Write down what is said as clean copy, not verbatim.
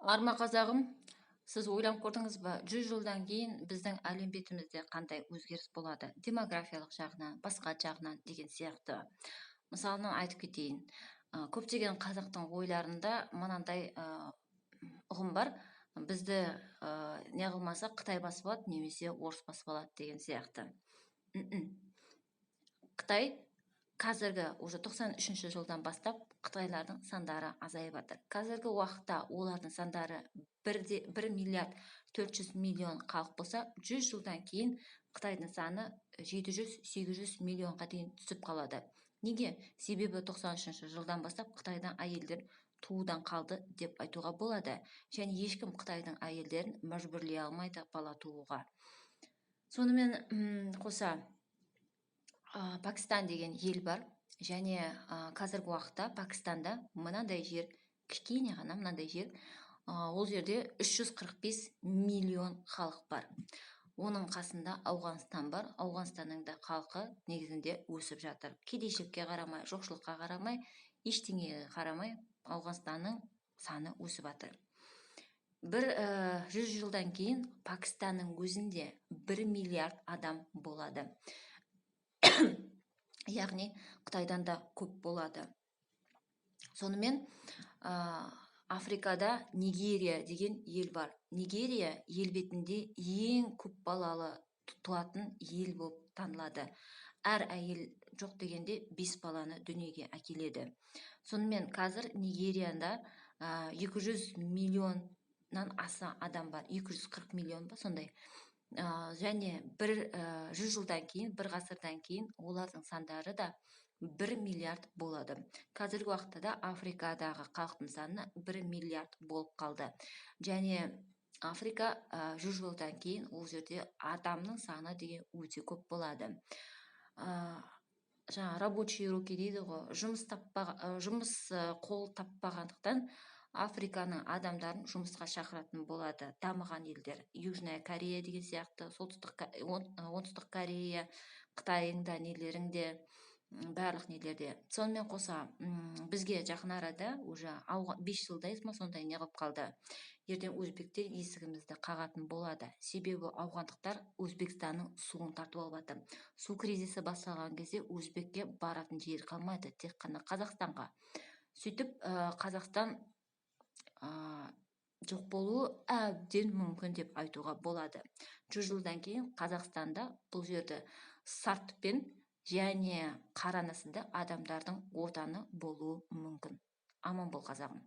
Арма, қазағым, сіз ойланып көрдіңіз ба, 100 жылдан кейін біздің әлем бетімізде қандай өзгеріс болады, демографиялық жағынан, басқа жағынан деген сияқты? Мысалынан айтып кетейін. Көптеген қазақтың ойларында мынандай ұғым бар: бізді не қылмаса, Қытай басып алады немесе орыс басып алады деген сияқты. Қытай қазіргі уже 93 жылдан бастап қытайлардың сандары азайып жатыр. Қазіргі уақытта олардың сандары 1,4 миллиард халық болса, 100 жылдан кейін Қытайдың саны 700-800 миллионға дейін түсіп қалады. Неге? Себебі 93 жылдан бастап Қытайдың әйелдер туудан қалды деп айтуға болады және ешкім Қытайдың әйелдерін мәжбүрлей алмайды бала тууға. Сонымен қоса Пәкістан деген ел бар және қазіргі уақытта Пәкістанда мынандай жер, кішкене ғана мынандай жер, ол жерде 345 миллион халық бар. Оның қасында Ауғанстан бар. Ауғанстанның да халқы негізінде өсіп жатыр. Кедейшілікке қарамай, жоқшылыққа қарамай, ештеңеге қарамай, Ауғанстанның саны өсіп жатыр. Бір 100 жылдан кейін Пәкістанның өзінде 1 миллиард адам болады, яғни Қытайдан да көп болады. Сонымен Африкада Нигерия деген ел бар. Нигерия ел бетінде ең көп балалы туатын ел болып танылады. Әр әйел жоқ дегенде бес баланы дүниеге әкеледі. Сонымен қазір Нигерияда 200 миллионнан аса адам бар, 240 миллион ба, сондай. Және бір 100 жылдан кейін, бір ғасырдан кейін олардың сандары да 1 миллиард болады. Қазіргі уақытта да Африкадағы халықтың саны 1 миллиард болып қалды және Африка 100 жылдан кейін ол жерде адамның саны деген өте көп болады. Жаңа рабочие руки дейді ғой, жұмыс таппа, жұмыс қол таппағандықтан, Африканың адамдарын жұмысқа шақыратын болады дамыған елдер: Южная Корея деген сияқты, Солтүстік, Оңтүстік Корея, Қытайың да, нелерің де, барлық нелерде. Сонымен қоса бізге жақын арада уже 5 жылдай ма, сондай не қылып қалды, ертең өзбектер есігімізді қағатын болады. Себебі ауғандықтар Өзбекстанның суын тартып алып жатыр. Су кризисі басталған кезде өзбекке баратын жер қалмайды, тек қана Қазақстанға. Сөйтіп Қазақстан жоқ болуы әбден мүмкін деп айтуға болады. 100 жылдан кейін Қазақстанда бұл жерді сартпен және қара нәсілді адамдардың отаны болуы мүмкін. Аман бол, қазағым!